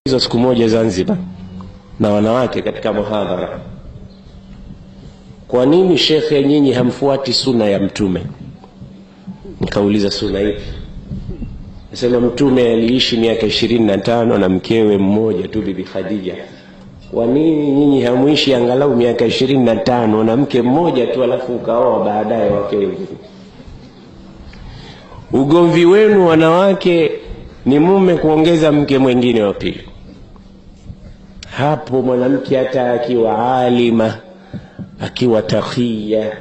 Hizo siku moja Zanzibar na wanawake katika muhadhara, kwa nini shekhe, nyinyi hamfuati suna ya Mtume? Nikauliza, suna ipi? Nasema Mtume aliishi miaka 25 na mkewe mmoja tu, Bibi Khadija. Kwa nini nyinyi hamuishi angalau miaka 25 na mke mmoja tu, alafu ukaoa baadaye wake wengine? Ugomvi wenu wanawake ni mume kuongeza mke mwingine wa pili. Hapo mwanamke hata akiwa alima, akiwa takia,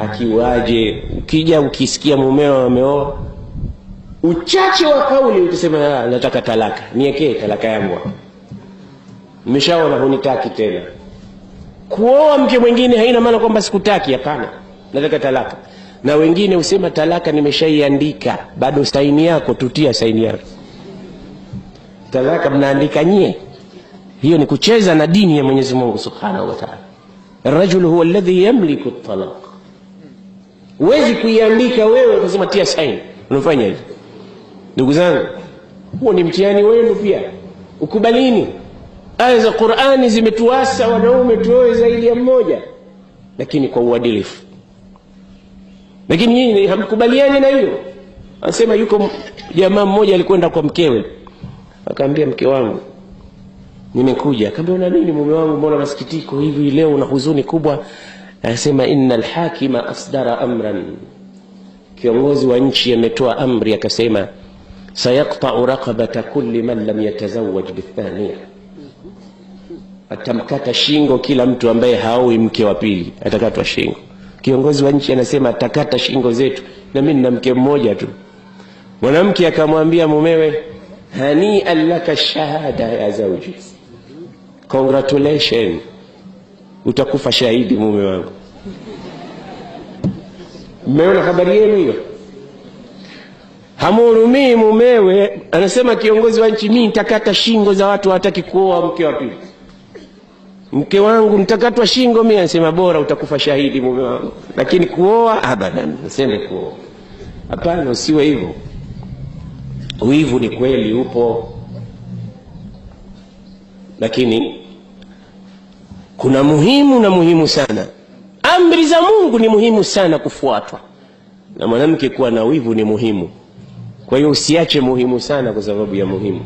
akiwaje, ukija ukisikia mumeo ameoa, uchache wa kauli utasema ah, nataka talaka, niekee talaka yangu, nimeshaona hunitaki tena. Kuoa mke mwingine haina maana kwamba sikutaki, hapana, nataka talaka. Na wengine husema talaka nimeshaiandika, bado saini yako, tutia saini yako. Talaka mnaandika nyie? Hiyo ni kucheza na dini ya Mwenyezi Mungu Subhanahu wa Ta'ala. Rajulu huwa alladhi yamliku talaq. Huwezi kuiandika wewe ukasema tia saini, unafanya hivi. Ndugu zangu, huo ni mtihani wenu pia, ukubalini. Aya za Qur'ani zimetuasa wanaume tuoe zaidi ya mmoja, lakini kwa uadilifu. Lakini nyinyi hamkubaliani na hiyo. Anasema yuko jamaa mmoja alikwenda kwa mkewe, akaambia mke wangu nimekuja. Akamwambia una nini mume wangu, mbona masikitiko hivi leo, una huzuni kubwa? Anasema innal hakima asdara amran, kiongozi wa nchi ametoa amri akasema, sayaqta'u raqabata kulli man lam yatazawaj bithaniya, atamkata shingo kila mtu ambaye haoi mke wa pili, atakatwa shingo. Kiongozi wa nchi anasema atakata shingo zetu, na mimi nina mke mmoja tu. Mwanamke akamwambia mumewe, hanian laka shahada ya zauji, congratulation, utakufa shahidi mume wangu. Mmeona habari yenu hiyo? Hamhurumii mumewe. Anasema kiongozi wa nchi, mimi nitakata shingo za watu hawataki kuoa mke wa pili. Mke wangu nitakatwa shingo mimi. Anasema bora utakufa shahidi mume wangu, lakini kuoa abadan, nasema kuoa hapana, usiwe hivyo. Wivu ni kweli upo, lakini kuna muhimu na muhimu sana. Amri za Mungu ni muhimu sana kufuatwa, na mwanamke kuwa na wivu ni muhimu. Kwa hiyo usiache muhimu sana kwa sababu ya muhimu.